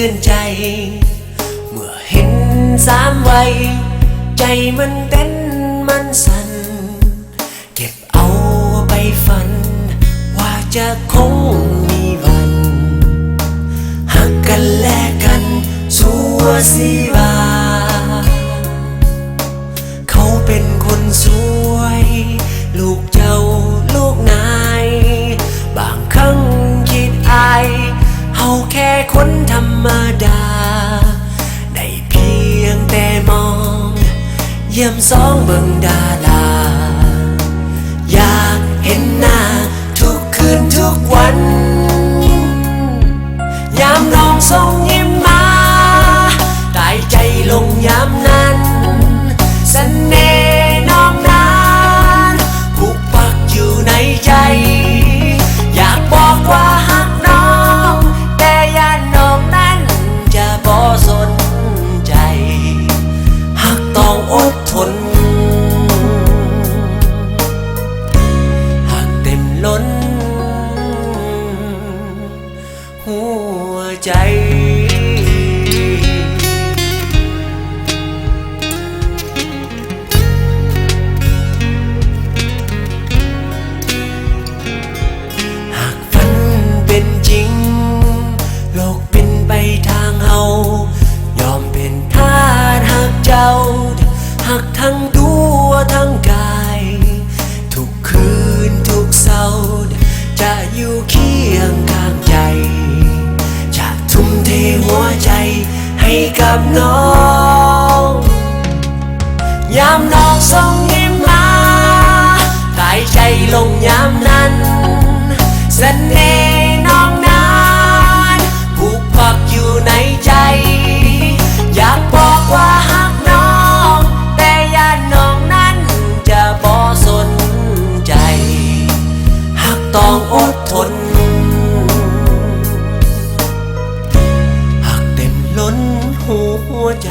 ຊື່ນໃຈ ເມື່ອເຫັນສາມໄວ ໃຈມັນເຕັ້ນມັນສັ່ນ ເກັບເອົາໄປຝັນ ວ່າຈະຄົງມີວັນ ຮັກກັນແລກັນຊົ່ວຊີວາ. ເຂົາເປັນຄົນສວຍ ລູກເຈົ້າລູກນາຍ ບາງຄັ້ງຄິດອາຍ ເຮົາແຄ່ຄົນທຳມະດາ ໄດ້ພຽງແຕ່ມອງ ຢ້ຽມສອງເບິ່ງດາລາ ຢາກເຫັນໜ້າ ທຸກຄືນທຸກວັນ ຍາມນ້ອງສົ່ງຍິ້ມມາ ຕາຍໃຈລົງຍາມນັ້ນ ສະເໜ່ນ້ອງນັ້ນ ຜູກປັກຢູ່ໃນໃຈ ຢາກບອກວ່າຮັກນ້ອງ ແຕ່ຢ້ານນ້ອງນັ້ນຈະບໍ່ສົນໃຈ ຮັກຕ້ອງອົດທົນ ຮັກເຕັມລົ້ນຫົວໃຈ ຫາກຝັນເປັນຈິງ ໂລກປິ່ນໄປທາງເຮົາ ຍອມເປັນທາດຮັກເຈົ້າ ຮັກທັງຕົວທັງກາຍ ທຸກຄືນທຸກເຊົ້າ ຈະຢູ່ຄຽງຂ້າງໃຈ ຈະທຸ່ມເທຫົວໃຈໃຫ້ກັບນ້ອງ ຍາມນ້ອງສົ່ງຍິ້ມມາ ຕາຍໃຈລົງຍາມນັ້ນ ສະເໜ່ນ້ອງນັ້ນ ຜູກປັກຢູ່ໃນໃຈ ຢາກບອກວ່າຮັກນ້ອງ ແຕ່ຢ້ານນ້ອງນັ້ນຈະບໍ່ສົນໃຈ ຮັກຕ້ອງອົດທົນ ຮັກເຕັມລົ້ນຫົວໃຈ.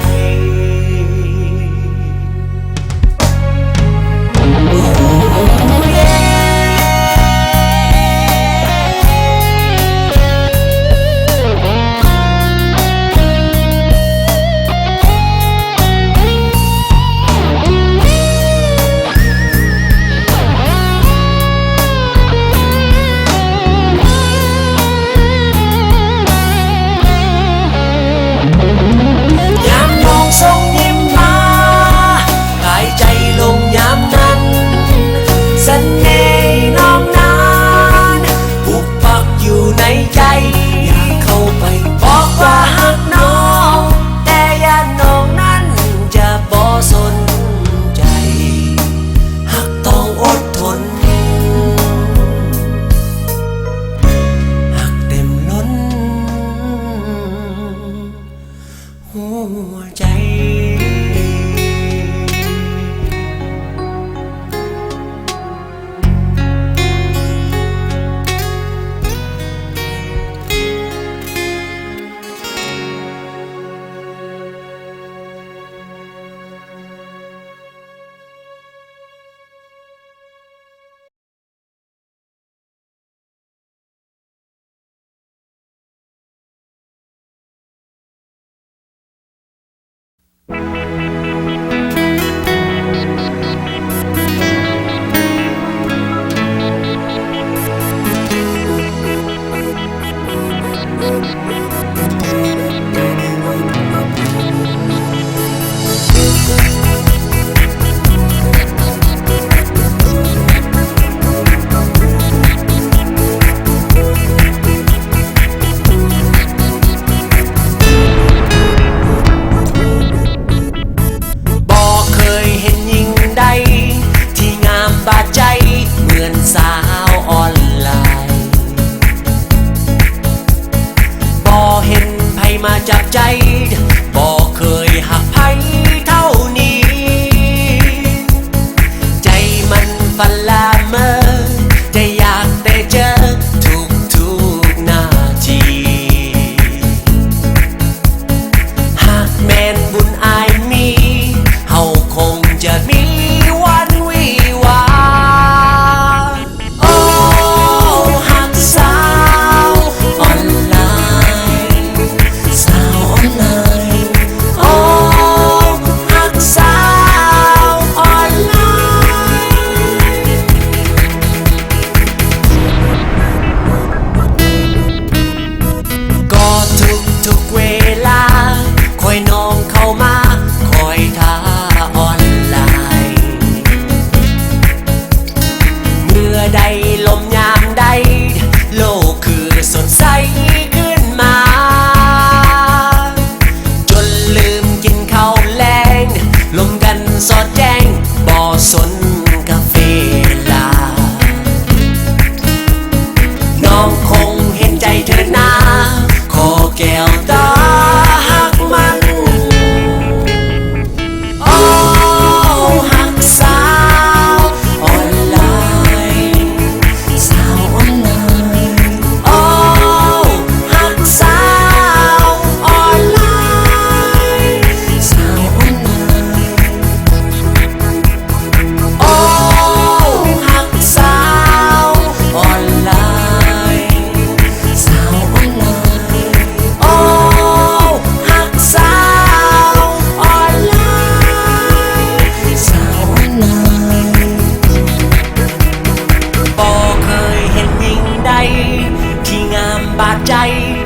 ຍາມນ້ອງສົ່ງຍິ້ມມາ ຕາຍໃຈລົງຍາມນັ້ນ ສະເໜ່ນ້ອງນັ້ນ ຜູກປັກຢູ່ໃນໃຈ ຢາກເຂົ້າໄປບອກວ່າຮັກນ້ອງ ແຕ່ຢ້ານນ້ອງນັ້ນຈະບໍ່ສົນໃຈ ຮັກຕ້ອງອົດທົນ ຮັກເຕັມລົ້ນຫົວໃຈ. ບໍ່ເຄີຍເຫັນຍິງໃດ ທີ່ງາມບາດໃຈ ເໝືອນສາວອອນລາຍ. ບໍ່ເຫັນໃຜມາຈັບໃຈ ບໍ່ເຄີຍຮັກໃຜເທົ່ານີ້. ໃຈມັນຝັນລະເມີ ແຕ່ຢາກແຕ່ເຈີທຸກໆນາທີ. ຫາກແມ່ນບຸນອ້າຍມີ ເຮົາຄົງຈະມີວັນວິວາ. ໂອ້ ໄດ້ລົມຍາມໃດ ໂລກຄືສົດໃສຂຶ້ນມາ ຈົນລືມກິນເຂົ້າແລງ ລົມກັນສອດແຈ້ງ ບໍ່ສົນກັບເວລາ ນ້ອງຄົງເຫັນໃຈເທີນາ ຂໍແກ້ວຕາຮັກມັນ. ໂອ້ ຮັກສາວອອນລາຍ ສາວອອນລາຍ ໂອ້ ຮັກສາວອອນລາຍ ສາວອອນລາຍ ໂອ້ ຮັກສາວອອນລາຍ ສາວອອນລາຍ ໂອ້ ຮັກສາວອອນລາຍ ສາວອອນລາຍ ບໍ່ເຄີຍເຫັນຍິງໃດ ທີ່ງາມບາດໃຈ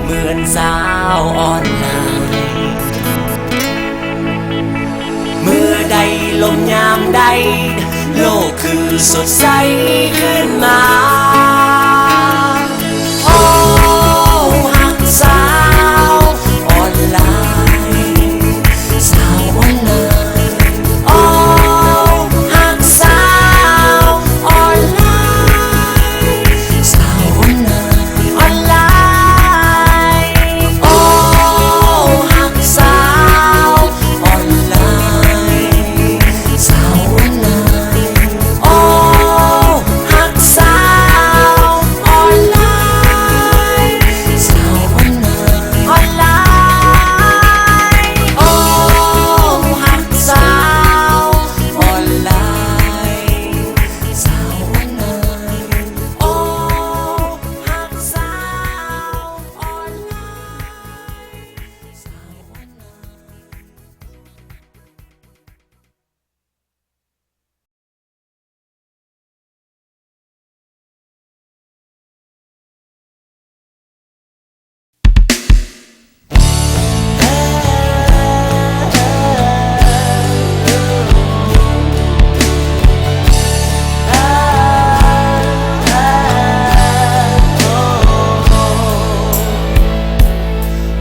ເໝືອນສາວອອນລາຍ ເມື່ອໄດ້ລົມຍາມໃດ ໂລກຄືສົດໃສຂຶ້ນມາ ໂອ້ ຮັກສາວອອນລາຍ ສາວອອນລາຍ ໂອ້ ຮັກສາວອອນລາຍ ສາວອອນລາຍ ອອນລາຍ ໂອ້ ຮັກສາວ ອອນລາຍ ສາວອອນລາຍ ໂອ້ ຮັກສາວອອນລາຍ ສາວອອນລາຍ ອອນລາຍ ໂອ້ ຮັກສາວອອນລາຍ ສາວອອນລາຍ ໂອ້ ຮັກສາວອອນລາຍ ສາວອອນລາຍ.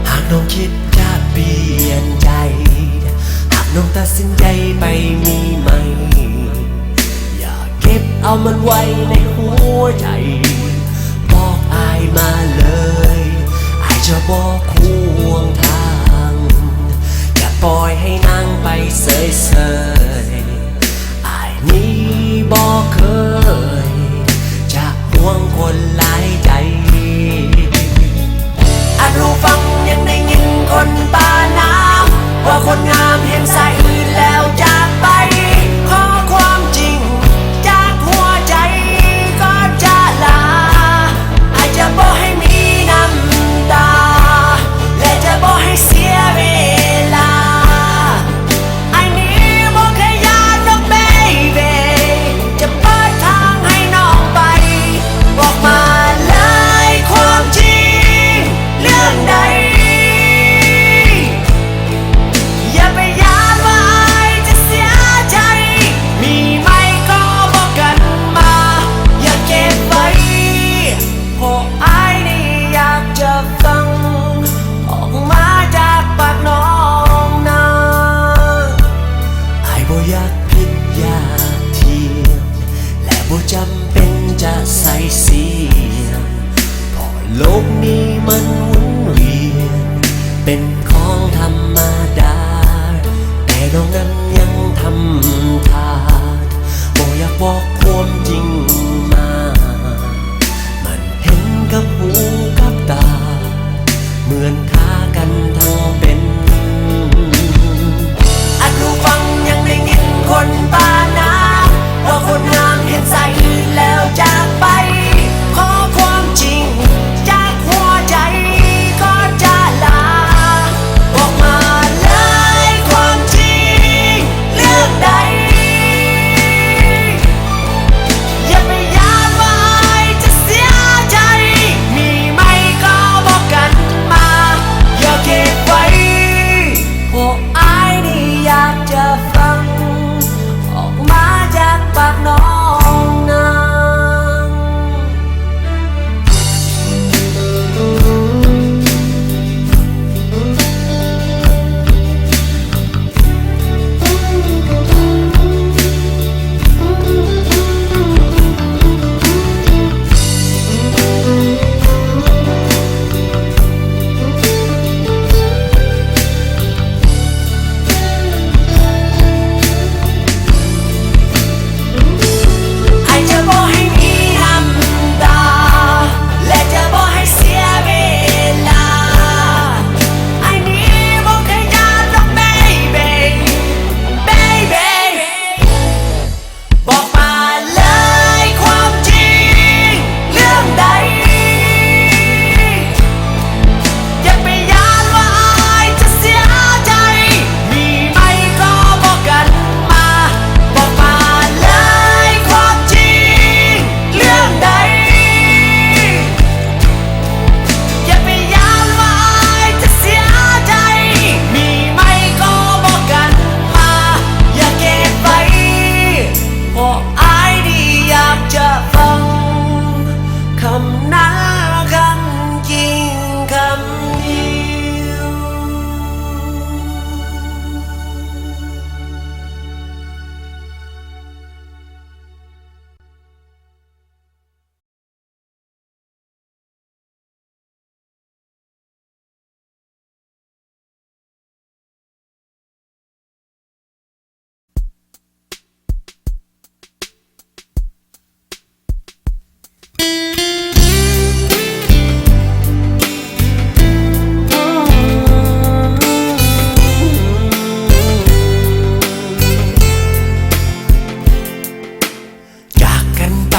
ຫາກນ້ອງຄິດຈະປ່ຽນໃຈ ຫາກນ້ອງຕັດສິນໃຈໄປມີໃໝ່ ຢ່າເກັບເອົາມັນໄວ້ໃນຫົວໃຈ ບອກອ້າຍມາເລີຍ ອ້າຍຈະບໍ່ຂວາງທາງ ຢ່າປ່ອຍໃຫ້ນາງໄປເສີຍໆ ອ້າຍນີ້ບໍ່ເຄີຍຈະຫ່ວງຄົນຫຼາຍໃຈ. ອາດຫູຟັງຍັງໄດ້ຍິນຄົນປານາມ ວ່າຄົນງາມເຫັນໃສແລ້ວຈາກໄປ ຂໍຄວາມຈິງຈາກຫົວໃຈກໍຈະລາ ອ້າຍຈະບໍ່ໃຫ້ມີນ້ຳຕາ ແລະຈະບໍ່ໃຫ້ເສຍເວລາ. ອ້າຍນີ້ບໍ່ເຄີຍຢ້ານດອກ baby ຈະເປີດທາງໃຫ້ນ້ອງໄປ ບອກມາເລີຍຄວາມຈິງເລື່ອງໃດ ຢ່າໄປຢ້ານວ່າອ້າຍຈະເສຍໃຈ ມີໃໝ່ກໍບອກກັນມາ ຢ່າເກັບໄວ້ ເພາະອ້າຍນີ້ຢາກຈະຟັງ ອອກມາຈາກປາກນ້ອງນາ. ອ້າຍບໍ່ຢາກຜິດຢາກຖຽງ ແລະບໍ່ຈຳເປັນຈະໃສ່ສຽງ ເພາະໂລກນີ້ມັນຫມຸນວຽນ ເປັນຂອງທຳມະດາ ແຕ່ນ້ອງນັ້ນຍັງທຳທ່າ ບໍ່ຢາກບອກຄວາມຈິງມາ ມັນເຫັນກັບຫູກັບຕາ ເໝືອນຂ້າກັນທັງເປັນ. ອາດຫູຟັງຍັງໄດ້ຍິນຄົນປານາມ ວ່າຄົນງາມເຫັນໃສແລ້ວຈາກໄປ ຂໍຄວາມຈິງຈາກຫົວໃຈກໍຈະລາ ບອກມາເລີຍຄວາມຈິງເລື່ອງໃດ. ຢ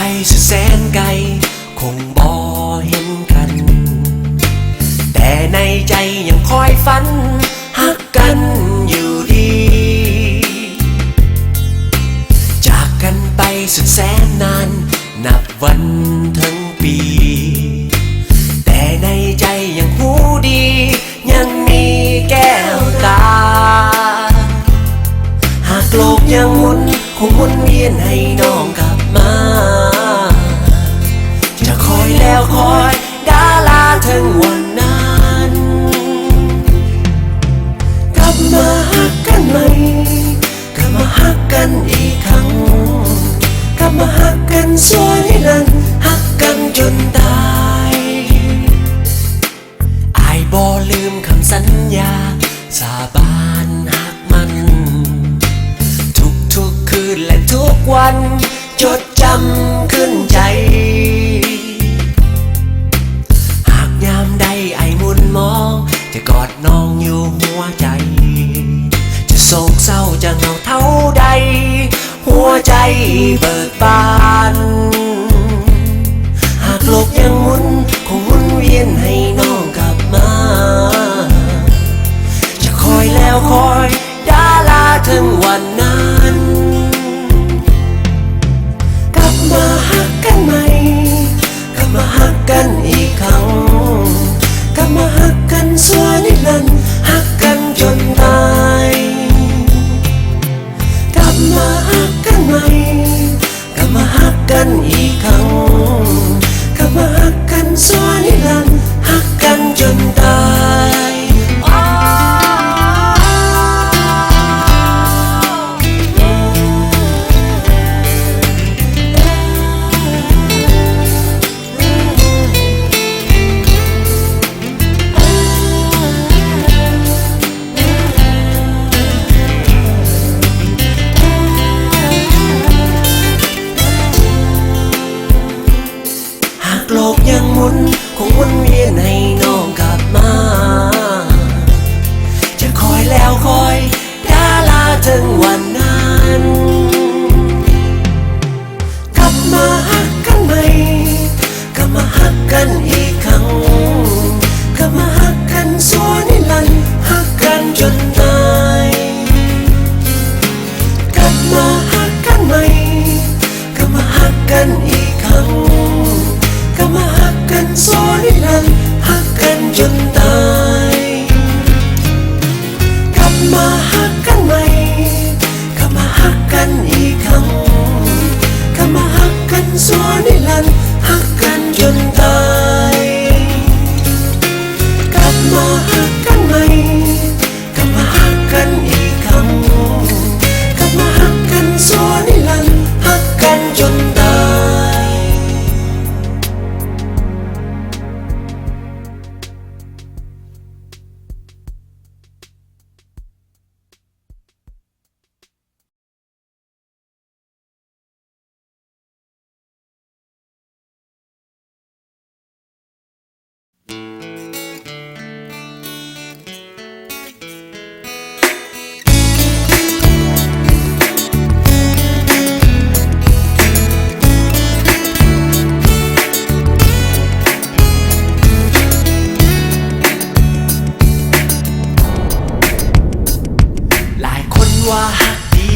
ໄກສຸດແສນໄກ ຄົງບໍ່ເຫັນກັນ ແຕ່ໃນໃຈຍັງຄອຍຝັນ ຮັກກັນຢູ່ດີ ຈາກກັນໄປສຸດແສນນານ ນັບວັນເຖິງປີ ແຕ່ໃນໃຈຍັງຮູ້ດີ ຍັງມີແກ້ວຕາ ຫາກໂລກຍັງໝຸນ ຄົງໝຸນວຽນໃຫ້ນ້ອງກັບມາ ຈະຄອຍແລ້ວຄອຍ ດາລາເຖິງວັນນັ້ນ ກັບມາຮັກກັນໃໝ່ ກັບມາຮັກກັນອີກຄັ້ງ ກັບມາຮັກກັນຊົ່ວນິລັນ ຮັກກັນຈົນຕາຍ ອ້າຍບໍ່ລືມຄຳສັນຍາ ສາບານຮັກມັນ ທຸກໆຄືນ ແລະ ທຸກວັນ ຈົດຈຳຂຶ້ນໃຈ ຫາກຍາມໃດອ້າຍມຸນມອງ ຈະກອດນ້ອງຢູ່ຫົວໃຈ ຈະໂສກເສົ້າຈະເຫງົາເທົ່າໃດ ຫົວໃຈເບີກບານ ຫາກໂລກຍັງໝຸນ ຄົງໝຸນວຽນໃຫ້ນ້ອງກັບມາ ຈະຄອຍແລ້ວຄອຍ ດາລາເຖິງວັນນັ້ນ ກັບມາຮັກກັນໃໝ່ ກັບມາຮັກກັນອີກຄັ້ງ ກັບມາຮັກກັນຊົ່ວນິລັນ ຮັກກັນຈົນຕາຍ ກັບມາຮັກກັນໃໝ່ ກັບມາຮັກກັນອີກຄັ້ງ ກັບມາຮັກກັນຊົ່ວນິລັນ ຮັກກັນຈົນຕາຍ. ຫາກໂລກຍັງໝຸນ ຄົງໝຸນວຽນໃຫ້ນ້ອງກັບມາ ຈະຄອຍແລ້ວຄອຍ ດາລາເຖິງວັນນັ້ນ ກັບມາຮັກກັນໃໝ່ ກັບມາຮັກກັນອີກຄັ້ງ ກັບມາຮັກກັນຊົ່ວນິລັນ ຮັກກັນຈົນຕາຍ ກັບມາຮັກກັນໃໝ່ ກັບມາຮັກກັນອີກຄັ້ງ ກັບມາຮັກກັນຊົ່ວນິລັນ ຮັກກັນຈົນຕາຍ ກັບມາຮັກກັນໃໝ່ ກັບມາຮັກກັນອີກຄັ້ງ ກັບມາຮັກກັນຊົ່ວນິລັນ ຮັກກັນຈົນຕາຍ ກັບມາຮັກກັນໃໝ່ ກັບມາຮັກກັນອີກຄັ້ງ ກັບມາຮັກກັນຊົ່ວນິລັນ ຮັກກັນຈົນຕາຍ. ຫຼາຍຄົນວ່າຮັກດີ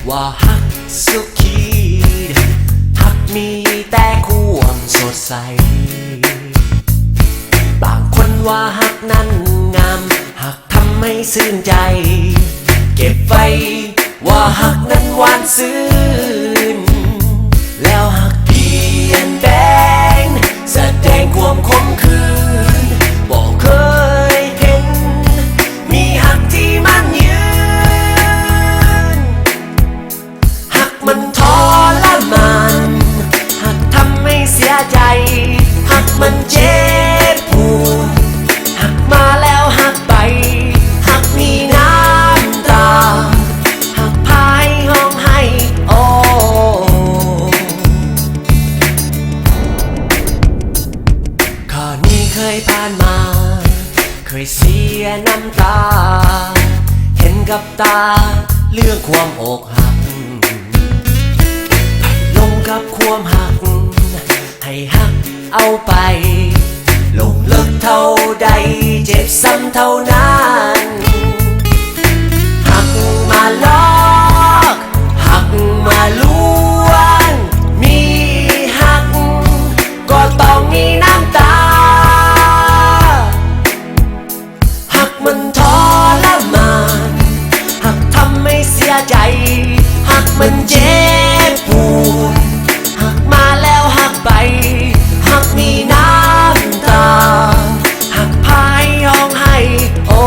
ວ່າຮັກສຸຂີ ຮັກມີແຕ່ຄວາມສົດໃສ ບາງຄົນວ່າຮັກນັ້ນງາມ ຮັກທຳໃຫ້ຊື່ນໃຈ ເກັບໄວ້ວ່າຮັກນັ້ນຫວານຊື່ນ ແລ້ວຮັກປ່ຽນແປງ ສະແດງຄວາມຂົມຂືນ ບໍ່ເຄີຍເຫັນ ມີຮັກທີ່ໝັ້ນຍືນ ຮັກມັນທໍລະມານ ຮັກທຳໃຫ້ເສຍໃຈ ຮັກມັນເຈັບປວດ ຮັກມາແລ້ວຮັກໄປ ຮັກມີນ້ຳຕາ ຮັກພາໃຫ້ຮ້ອງໄຫ້ ໂອ້ ຂ້ານີ້ເຄີຍຜ່ານມາ ເຄີຍເສຍນ້ຳຕາ ເຫັນກັບຕາເລື່ອງຄວາມອົກຫັກ ໄປຫຼົງກັບຄ ຄວາມຮັກ ໃຫ້ຮັກເອົາໄປ ລົງເລິກເທົ່າໃດ ເຈັບຊ້ຳເທົ່ານັ້ນ. ຮັກມາຫຼອກ ຮັກມາລວງ ມີຮັກກໍຕ້ອງມີນ້ຳຕາ. ຮັກມັນທໍລະມານ ຮັກທຳໃຫ້ເສຍໃຈ ຮັກມັນເຈັບປວດ ຮັກມາແລ້ວຮັກໄປ ຮັກມີນ້ຳຕາ ຮັກພາໃຫ້ຮ້ອງໄຫ້ ໂອ້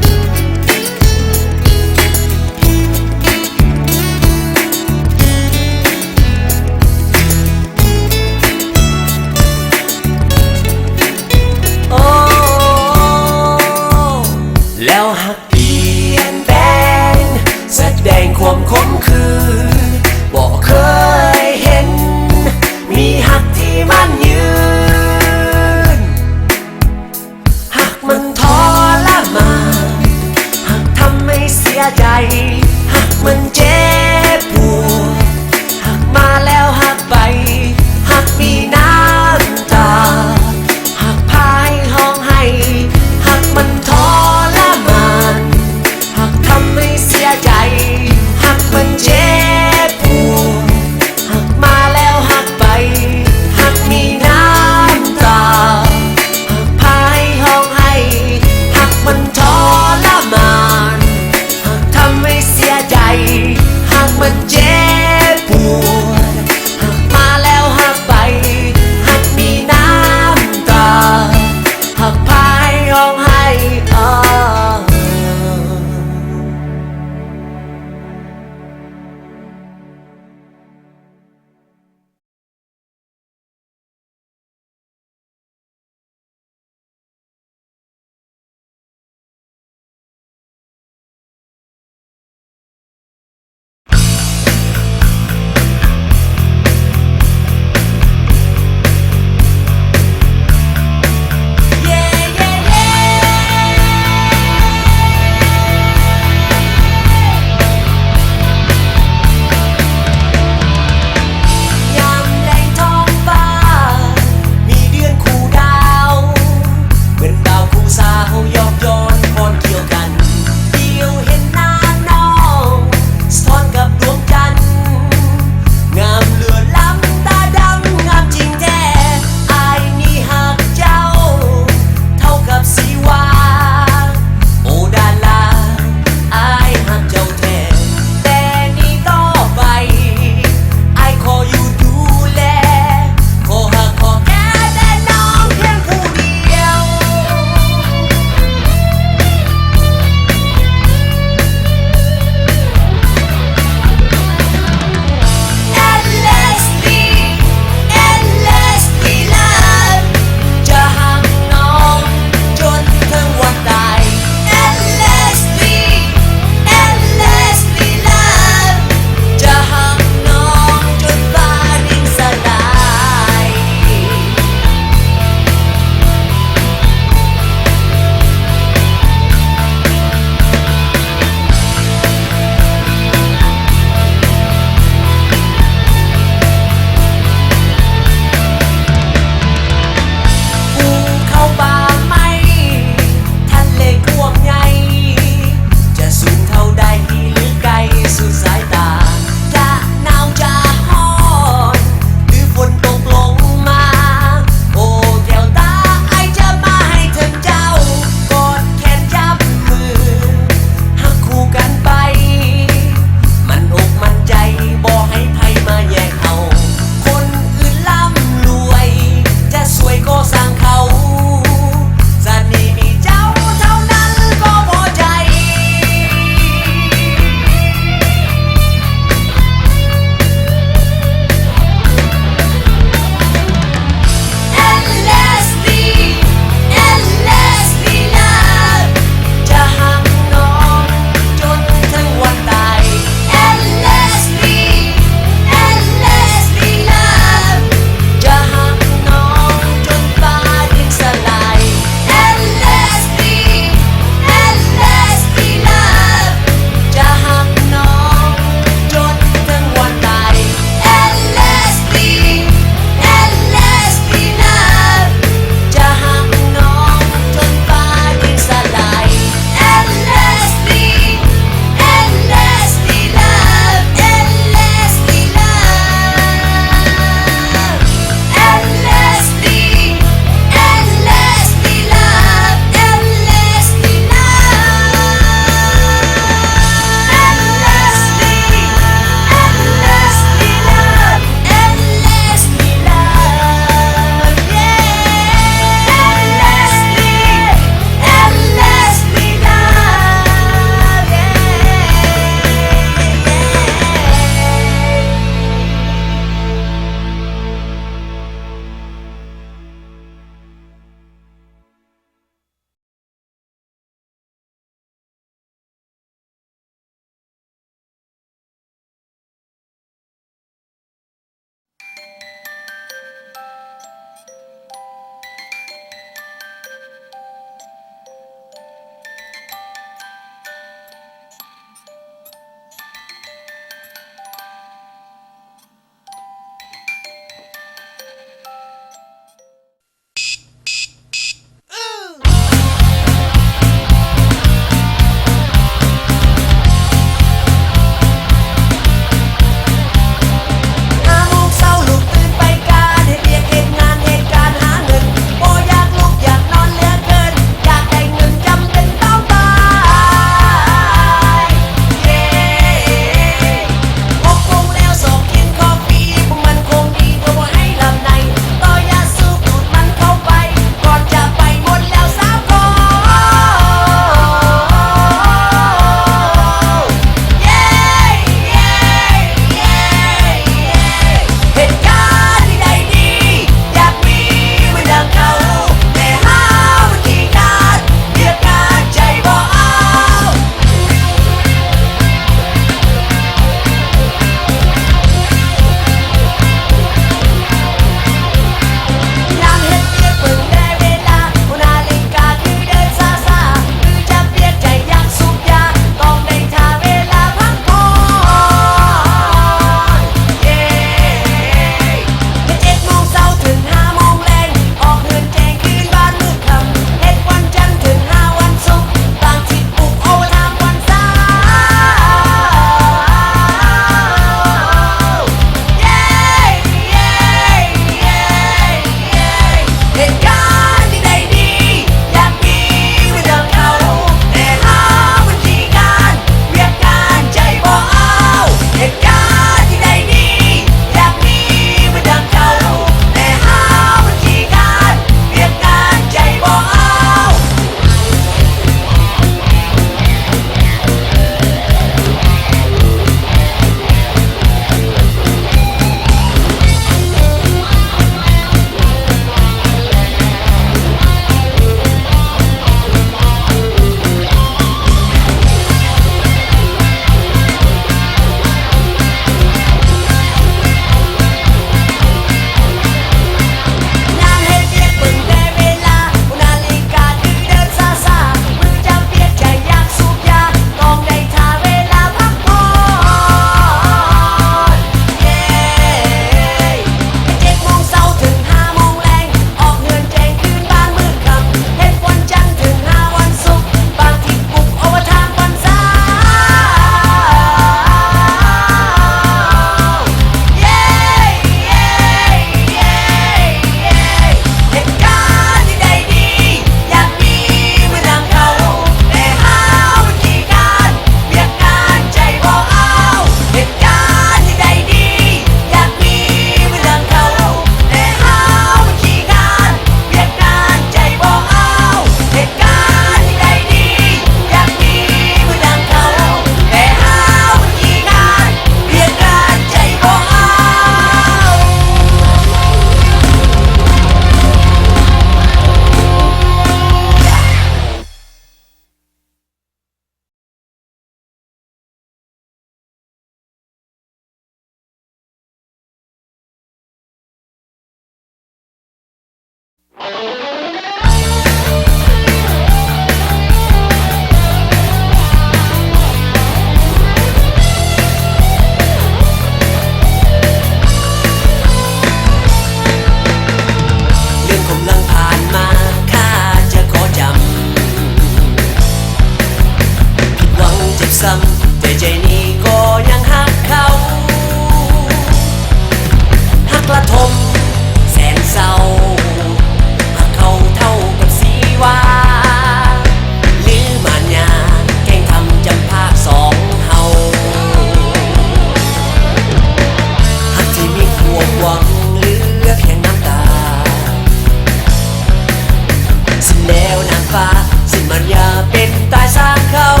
ມັນຢ່າເປັນຕາຍສ້າງເຂົາ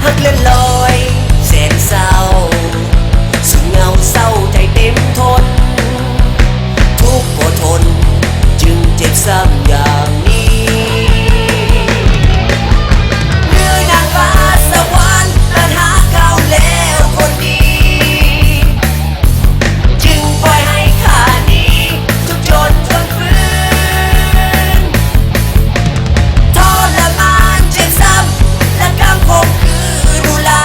ຮັກເລື່ອນລອຍແສນເສົ້າ ສູ່ເຫງົາເສົ້າໃຈເຕັມທົນ ທຸກກໍທົນຈຶ່ງເຈັບຊ້ຳຢ່າງນີ້ ຫຼືນາງຟ້າສະຫວັນ ມາຫາເຂົາແລ້ວຄົນດີ ຈຶ່ງປ່ອຍໃຫ້ຂ້ານີ້ທຸກຈົນທົນຟື້ນ ທໍລະມານເຈັບຊ້ຳ ລະກຳຂົ່ມຂືນ ອຸລາ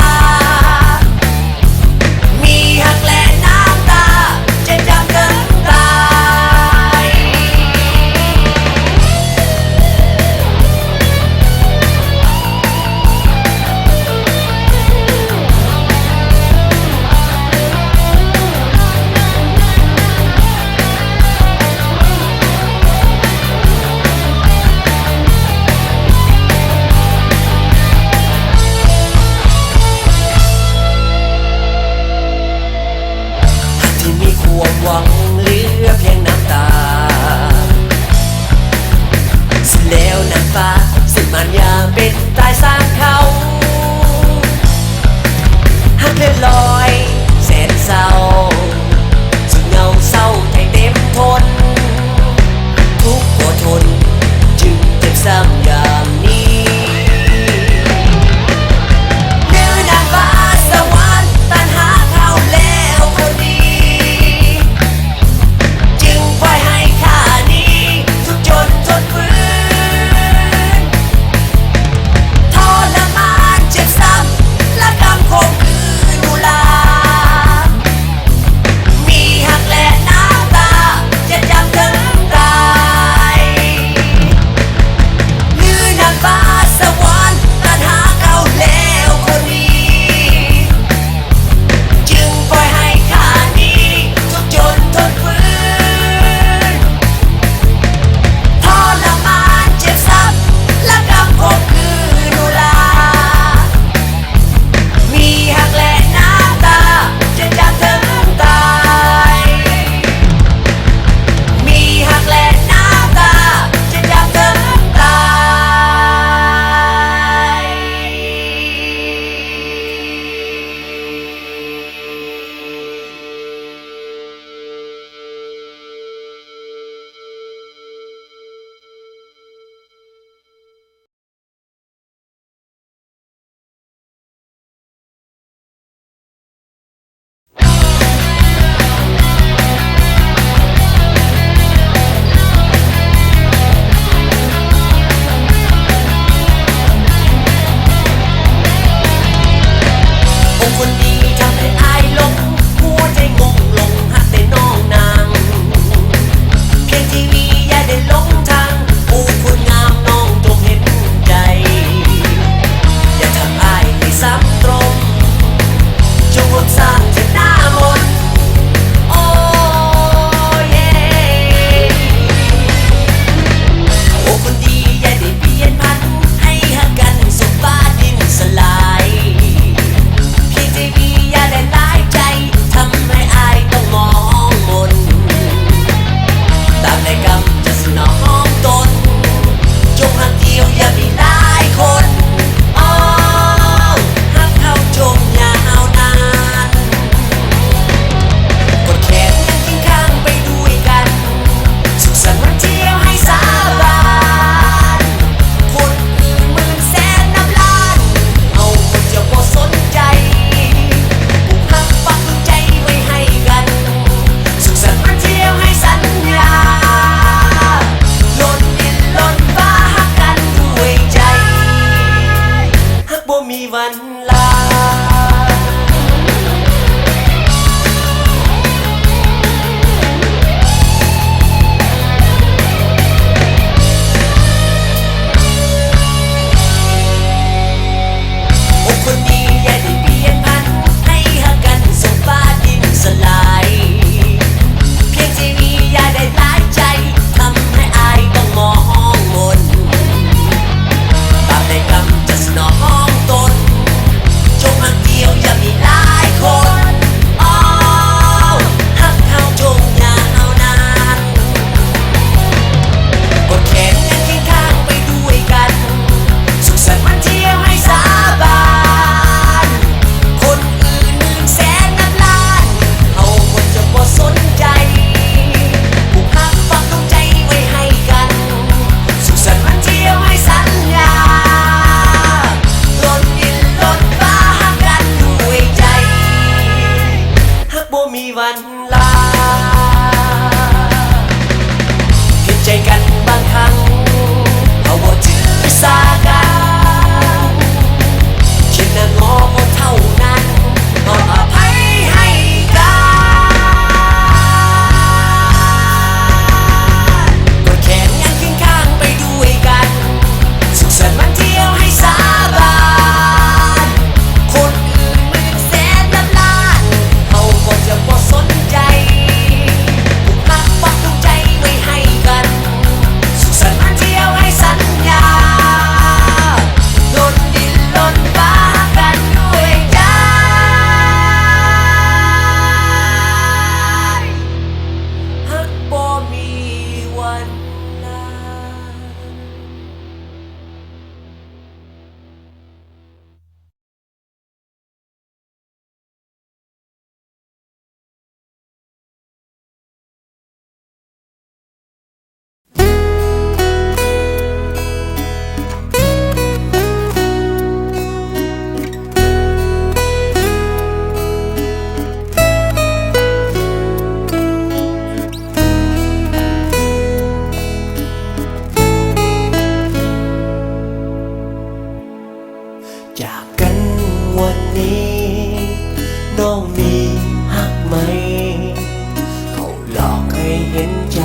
ເຫັນໃຈ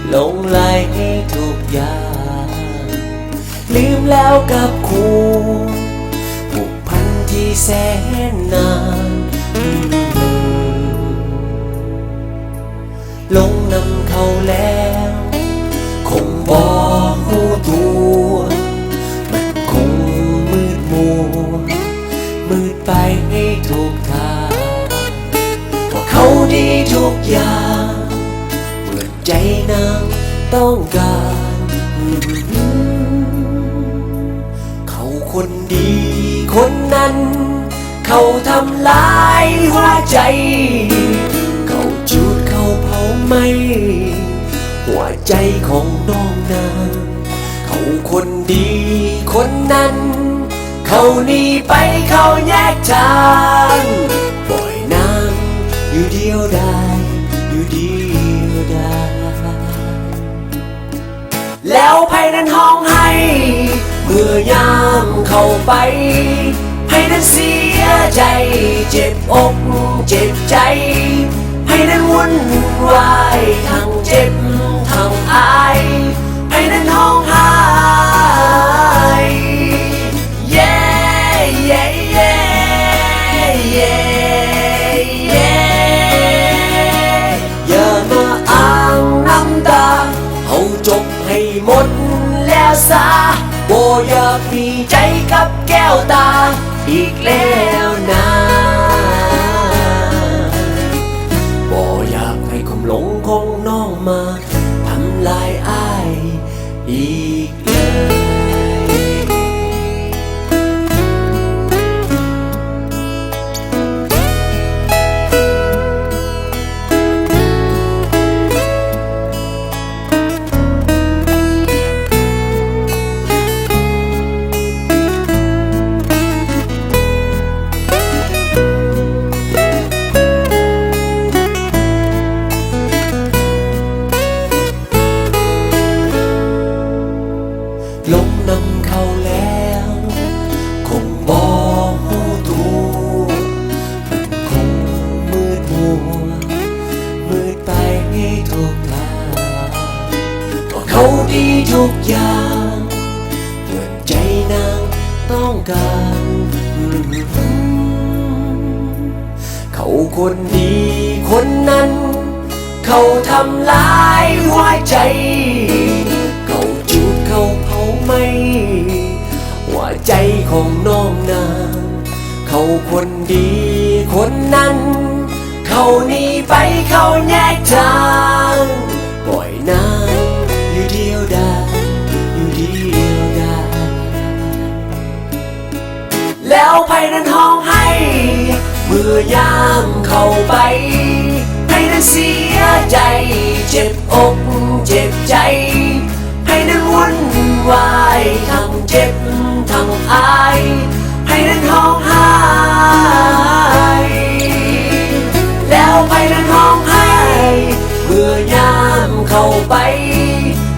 ຫຼົງໄຫຼທຸກຢ່າງ ລືມແລ້ວກັບຄູ່ ຜູກພັນທີ່ແສນນານ ຫຼົງນຳເຂົາແລ້ວ ຄົງບໍ່ຮູ້ຕົວ ມັນຄົງມືດມົວ ມືດໄປໃນທຸກທາງ ເພາະເຂົາດີທຸກຢ່າງ ເໝືອນໃຈນາງຕ້ອງການ ເຂົາຄົນດີຄົນນັ້ນ ເຂົາທຳລາຍຫົວໃຈ ເຂົາຈູດເຂົາເຜົາໄໝ້ ຫົວໃຈຂອງນ້ອງນາງ ເຂົາຄົນດີຄົນນັ້ນ ເຂົາໜີໄປເຂົາແຍກທາງ ປ່ອຍນາງຢູ່ດຽວດາຍ ຢູ່ດຽວດາຍ ແລ້ວໃຜນັ້ນຮ້ອງໄຫ້ ເມື່ອຍາມເຂົາໄປ ໃຜນັ້ນເສຍໃຈ ເຈັບອົກເຈັບໃຈ ໃຜນັ້ນວຸ່ນວາຍ ທັງເຈັບທັງອາຍ ໃຜນັ້ນຮ້ອງໄຫ້ ເຢ ເຢ ເຢ ເຢ ເຢ ຢ່າມາອ້າງນ້ຳຕາ ເຮົາຈົບໃຫ້ໝົດແລ້ວຊະ ບໍ່ຢາກມີໃຈກັບແກ້ວຕາອີກແລ້ວນາ ບໍ່ຢາກໃຫ້ຄວາມຫຼົງຂອງນ້ອງມາ ທຳລາຍອ້າຍອີກເລີຍ. ຫຼົງນຳເຂົາແລ້ວ ຄົງບໍ່ຮູ້ຕົວ ຄົງມືດມົວ ມືດໄປທຸກທາງ ເພາະເຂົາດີທຸກຢ່າງ ເໝືອນໃຈນາງຕ້ອງການ ເຂົາຄົນດີຄົນນັ້ນ ເຂົາທຳລາຍຫົວໃຈ ເຂົາຈູດເຂົາເຜົາໄໝ້ ຫົວໃຈຂອງນ້ອງນາງ ເຂົາຄົນດີຄົນນັ້ນ ເຂົາໜີໄປເຂົາແຍກທາງ ປ່ອຍນາງຢູ່ດຽວດາຍ ຢູ່ດຽວດາຍ ແລ້ວໃຜນັ້ນຮ້ອງໄຫ້ ເມື່ອຍາມເຂົາໄປ ໃຜນັ້ນເສຍໃຈ ເຈັບອົກເຈັບໃຈ ໃຜນັ້ນວຸ່ນວາຍ ທັງເຈັບທັງອາຍ ໃຜນັ້ນຮ້ອງໄຫ້ ແລ້ວໃຜນັ້ນຮ້ອງໄຫ້ ເມື່ອຍາມເຂົາໄປ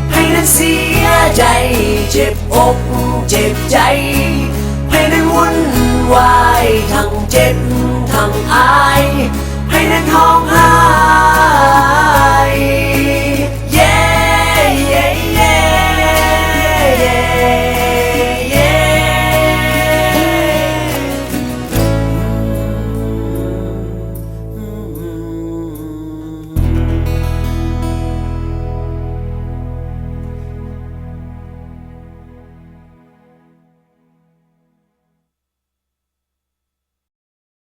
ໃຜນັ້ນເສຍໃຈ ເຈັບ ອົກເຈັບໃຈ ໃຜນັ້ນວຸ່ນວາຍ ທັງເຈັບທັງອາຍ ໃຜນັ້ນຮ້ອງໄຫ້